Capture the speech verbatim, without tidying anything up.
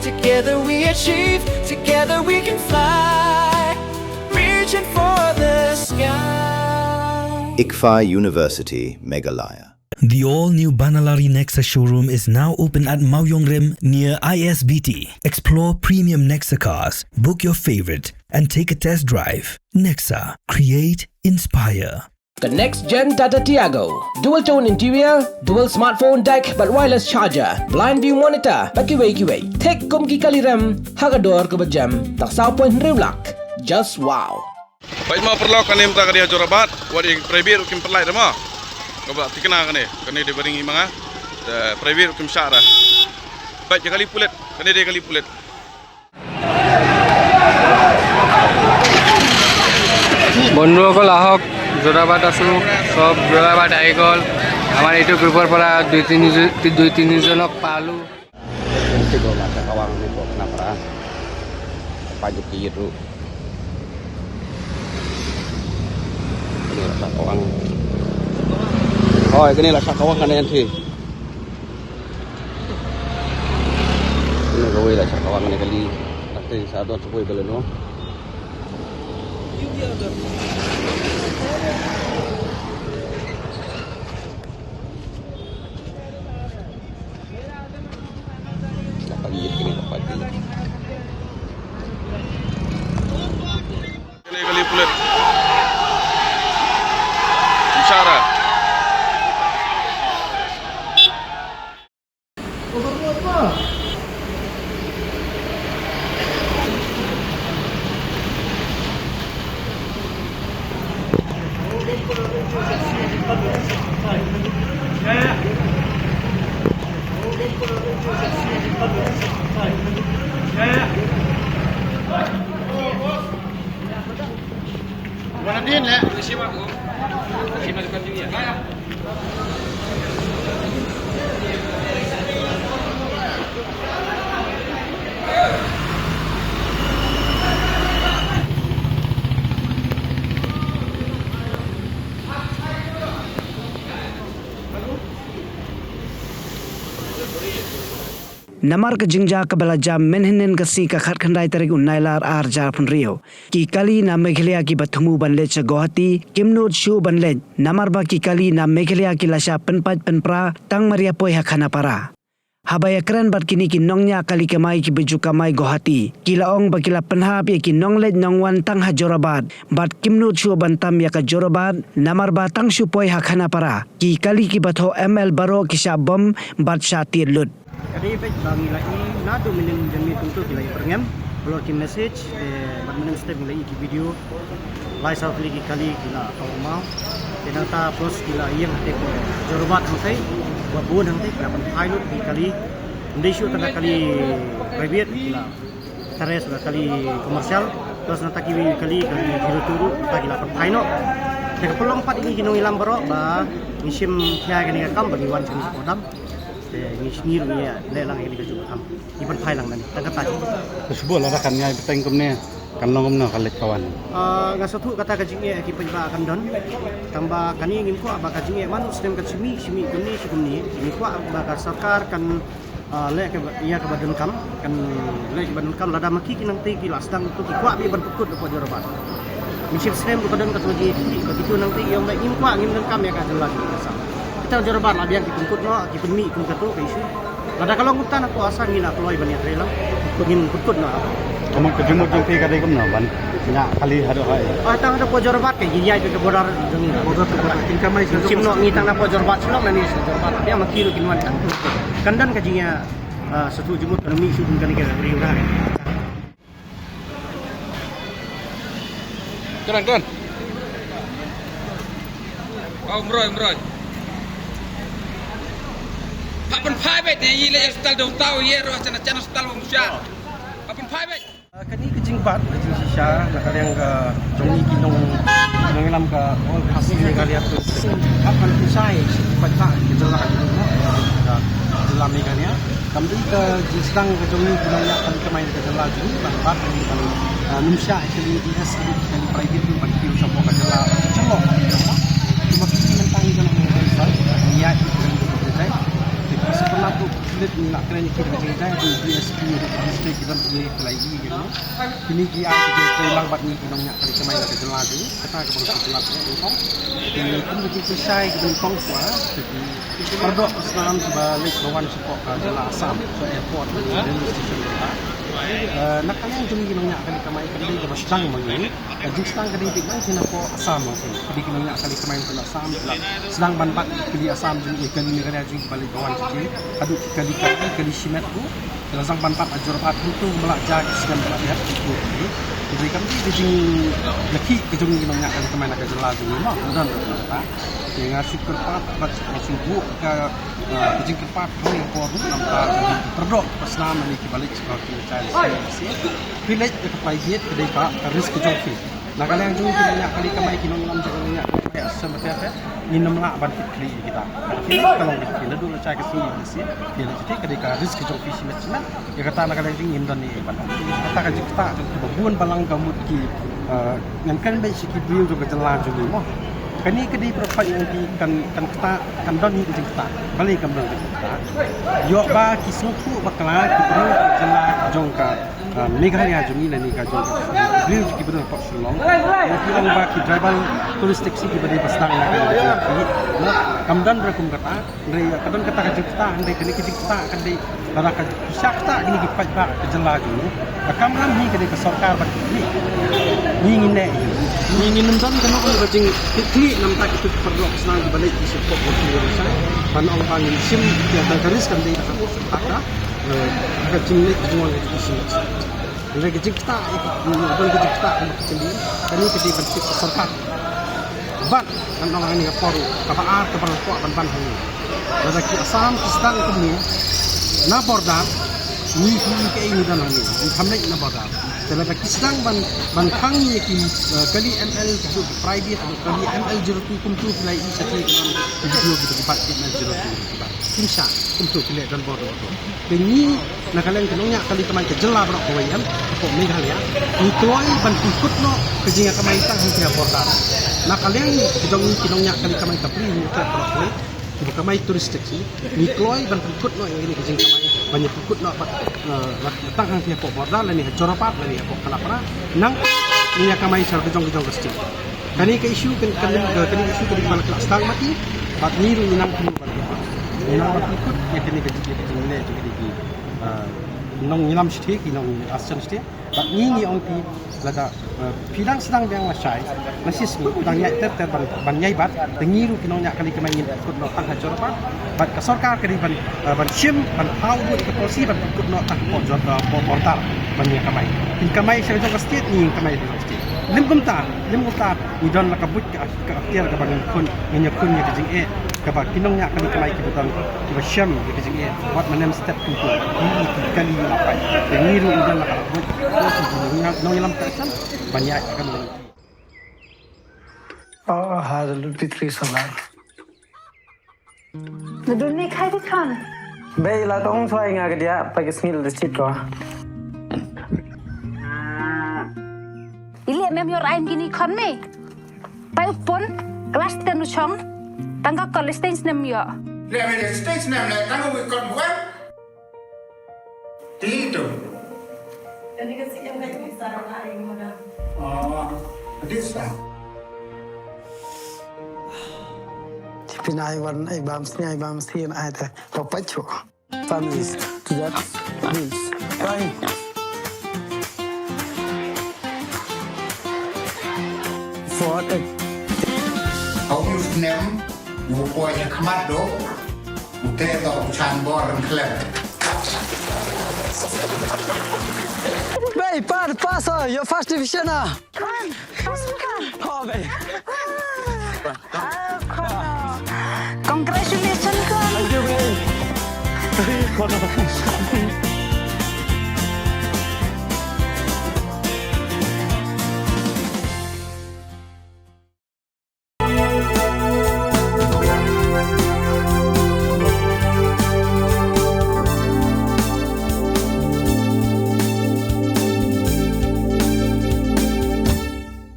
Together we achieve, together we can fly. Reaching for the sky. ICFAI University, Meghalaya. The all-new Banalari Nexa showroom is now open at Mawïong Rim near I S B T. Explore premium Nexa cars, book your favorite, and take a test drive. Nexa, create, inspire. The next gen Tata Tiago. Dual tone interior, dual smartphone deck, bad wireless charger, blind view monitor, bad kiwei kiwei. Thik kum ki kali rem, ha ka dor kaba jem, tang saw point hynriew lak. Just wow. Peit mo paralok, kane mynta ka dei ha Jorabat, wat ïa ki private ruh kim pynlait re mo. Kaba tikna kane, kane dei ba ring i ma nga. Te private ruh kim shah re. Peit ïa kali pulit, kane dei kali pulit. বন্ধুসকল আহক, যোৰাবাট আছোঁ, চব যোৰাবাট আহি গ'ল। আমাৰ এইটো গ্ৰুপৰ পৰা দুই তিনি দুই তিনিজনক পালোঁ। Ito, nasa kawang nito, kenapa? Apa gitu? Kani la shah kawang. Oh, kani la shah kawang kane anti. Kani kawei la shah kawang kane kali. Nangta sa don sa kawei ba lano. Dapat ïa kini dapat ïa. Kali pulit. Bicara. Namar ka jingjia kaba la jia mynhynnin ka sngi ka khatkhyndai tarik u Nailar ar hajar arphew hynriew, ki kali na Meghalaya kiba thmu ban leit sha Guwahati kim nud shuh ban leit, namar ba ki kali na Meghalaya ki la shah pynpait pynpra tang mar ïa poi ha Khanapara. Haba ïakren bad kine ki nongñiah kali kamai kiba ju kamai Guwahati, ki la ong ba ki la pynhap ïa ki nongleit nongwan tang ha Jorabat bad kim nud shuh ban tam ïa ka Jorabat, namar ba tang shu poi ha Khanapara, ki kali kiba thoh M L baroh ki shah bom bad shah tied lut. Ka dei beit ba ngi la ïohi naduh mynhynnin janmiet kumto ki la ïa byrngem, halor ki message, eh, bad mynhynnin step ngi la ïohi ki video. Lai saw tylli ki kali ki la thaw maw. Te nangta plus ki la ïeng hangtei hapoh Jorabat hangtei, ba bun hangtei ki la pynphai lut ki kali. Ym dei shuh tang ka kali private ki la tare shuh ka kali commercial. Plus nangta kiwei kali, kali Hero Turu, nangta ki la pynphai noh. Te ka pynlong pat ïa ngi ki nongïalam baroh ba ngi shim khia ïa kane ka kam ba ngi wan shane shapoh dam. Te ngi sngi ruh ngi ïa leh lang ïa kane ka jingkam. Ngi pynphai lang mane tang katta. Te shu bun lada kan ngai bteng kumne, kan long kumno ka leit ka wan? Ah, nga sngewthuh kata ka jingeh ki paidbah kan don. Tang ba kane ngim kwah ba ka jingeh mano snem kan shu mih, shu mih kumne, shu kumne. Ngi kwah ba ka sorkar kan, ah, leh kaba, ïa kaba donkam, kan leh kaba donkam lada ma ki ki nangtei ki la sdang to ki kwah beit ban pynkut hapoh Jorabat. Ngi shim snem ruh ka don kato ka jingeh ki, ba kito nangtei ki ong ba ngim kwah, ngim donkam ïa ka jylla jong ngi ka Assam. Kita Jorabat la biang ki pynkut noh, ki pynmih kum kato ka issue. Lada ka long kumta na ko Assam ngi la kloi ban ïatrei lang. Ngin pynkut noh. Ka mut ka jingmut jong phi ka dei kumno ban ñiah kali haduh ha? Ah, tang haduh hapoh Jorabat ka ïaid ka border jong ngi. Border to border. Kin kamai shim noh ngi tang na hapoh Jorabat shlok na ni Jorabat. Biang ma ki ruh kin wan tang. Kan don ka jingïa, ah, satu jingmut kan mih shu kum kane ka ri ura. Tuan, tuan. Kau umroi, umroi. Hap pynphai beit ne, i leh hospital dong tau, i ruh chana, chana hospital bang musha. Hap pynphai beit. Ah, kane ka jingbat, ka jingshisha, na ka liang ka jong ngi ki nong, nongïalam ka All Khasi Meghalaya Association. Hap ban pynshai, sha ki paidbah, ka jylla, ka jylla Meghalaya. Kam dei ka jingsdang ka jong ngi ki nongñiah kali kamai ka jylla jong ngi ban bat ban, ah, nym shah ïa kali S kali private ruh ban kiew shapoh ka jylla. Shalok. Kumba ki mynta ngi ka long ka jylla ngi ïaid ki kren ki jai. Te ka shu pynlap ruh klet ngi la kren ki kren ki jai, D S P ruh. Dang ïa ki la ïohi ïa kine ki, ai ki jingtrei lang bad ngi ki nongñiah kali kamai na ka jylla jong ngi. Kata ka bang ka jylla ka Hong Kong. Ki kum ka jingpynshai ka Hong Kong shuwa. Ki paradoh ka snam kiba leit ba wan shapoh ka jylla Assam, sha airport, railway station kata. Eh, na ka liang jong ngi ki nongñiah kali kamai kam dei kaba sdang ma ngi. Ka jingsdang ka dei beit nang sha na poh Assam, okay. Ka dei ki nongñiah kali kamai na Assam, ki la sdang ban bat ki kali Assam jong ngi, kali Meghalaya jong ngi kiba leit ba wan sha ki. Haduh ki kali kali, kali shimet ruh. Ki la sdang ban bat ha Jorabat, kumto ba la jia ki snem ba la dep, kumto ki. Ki dei kam dei ka jingïakhih ka jong ngi ki nongñiah kali kamai na ka jylla jong ngi mo, ym don ruh kata. Te nga shu kyrpad bad nga shu buh ka, ah, ka jingkyrpad ha ngi por ruh namar ka paradoh ka snam ngi kiba leit sha ki China. Phi leit ïa ka private ka dei ka risk ka jong phi. Na ka liang jong ngi ki nongñiah kali kamai, ki nongïalam jong ka nongñiah kali kamai Assam te te, ngin ym lah ban kit khlieh ïa kita. Ki leit ka long ki, ki naduh la jia ka sngi ba shisien, ki leit te ka dei ka risk ka jong phi shimet shimet. Ïa kata na ka liang jong ngi ngim don ei ei ban ong. Kata ka jingktah jong kiba bun balang ka mut ki, eh, ngan kren beit sha ki briew jong ka jylla jong ngi mo. Kane ka dei para pait ngan ki kan, kan ktah, kan don hi ka jingktah. Balei kam don ka jingktah? Ïoh ba ki sngewthuh bakla ki briew jong ka jylla jong ka Ah, Meghalaya jong ngi lane ka jong ka briew jong ki ba don hapoh Shillong. Ki ong ba ki driver tourist taxi kiba dei ba sdang na ka jong ki. Kam don ruh kum kata, hynrei ka don kata ka jingktah, hynrei kane ka jingktah ka dei lada ka sha ktah kine ki paidbah ka jylla jong ngi. Ka kamram hi ka dei ka sorkar ban kit khlieh. Ngi ngin neh hi. Ngi ngin ym don kano kano ka jingkit khlieh namar kito ki paralok snam kiba leit ki shu pop ki shu ban ong ba ngin shim ïa ka risk kam dei ka sorkar. Eh, ka jingleh ka jingwan ka jingshim. Hynrei ka jingktah, eh, ka, ka jingktah, eh, ka jingktah, kane ka dei ban tip ka sorkar. Bad ngan ong ha kane ka por kaba ar kaba nga kwah ban ban hangne. Lada ki Assam ki sdang kumne na border, ngi, ngi kaei ngi don hangne, ngi kham leit na border. Te lada ki sdang ban, ban khang ïa ki, eh, kali M L, ka dei private, kali M L zero two kumtu, ki la ïohi sha ki, ki video ki, ki bat ki M L zero two ki bat. Kim shah kumtu ki leh don border. Te ngi na ka liang ki nongñiah kali kamai ka jylla baroh kawei em, hapoh Meghalaya, ngi kloi ban pynkut noh ka jingïakamai tang hangtei ha border. Na ka liang ki jong ngi ki nongñiah kali kamai ka pli ngi ka baroh kawei, kiba kamai tourist taxi, ngi kloi ban pynkut noh ïa kine ki jingkamai, ban ïa pynkut noh bad, eh, bad tang hangtei hapoh border lane ha Jorabat lane hapoh Khalapara, nangta ngin ïakamai sha ka jong ka jong ka state. Kane ka issue kan, kan, kane ka issue kan, kan, kan sdang ma ki, bad ngi ruh ngi nang pynban. Ngi nang ban pynkut ïa kane ka jingïaleh jong kine ki, ah, nongïalam shatei, ki nongïalam shatei. Bad ngi ngi ong phi lada, ah, phi dang sdang biang lashai, lashisngi phi dang ïaid ter ter ban, ban ïai bat, te ngi ruh ki nongñiah kali kamai ngin pynkut noh tang ha Jorabat. Bad ka sorkar ka dei ban, ah, ban shim, ban thaw buh ka policy ban pynkut noh tang hapoh Jor-, ah, hapoh border ban ïakamai. Phin kamai sha ka jong ka state, ngi ngin kamai sha ka jong ka state. Lym kumta, lym kumta, ngi don la ka buit ka, ka atiar kaba ngin khun, ngin ïakhun ïa ka jingeh, kaba ki nongñiah kali kamai kiba don, kiba shem ïa ka jingeh, wat manem step kumtu, ki, ki kali la pai. Te ngi ruh ngi don la ka buit, ngi nong ïalam ka san, ban ïaid ka nong. Oh, ha, the Lupitri Solar. Nadun ne khai di khan. Bei la tong soi nga kedia pa ke snil de chit ko. Ili mem yor ain gini khan me. Pai upon class ten u chong. Tangka college ten snem yo. Le me de stage nem le tangka wi kon buat. Ti tu. Kani ka sih yang kai bisa rong hari muda. Oh, this one. Pina ai wan ai bam sni ai bam sni ai ta. Papa chu. Families to that means. Fine. For a. How you name? Wu kwah ïa khmat do, u te do u chan bor reng khlem. Bei, pat, pass, oh, your first division, ah. Come on, pass, come on. Oh, bei. Ah, come on. Congratulations, come on. Thank you, bei.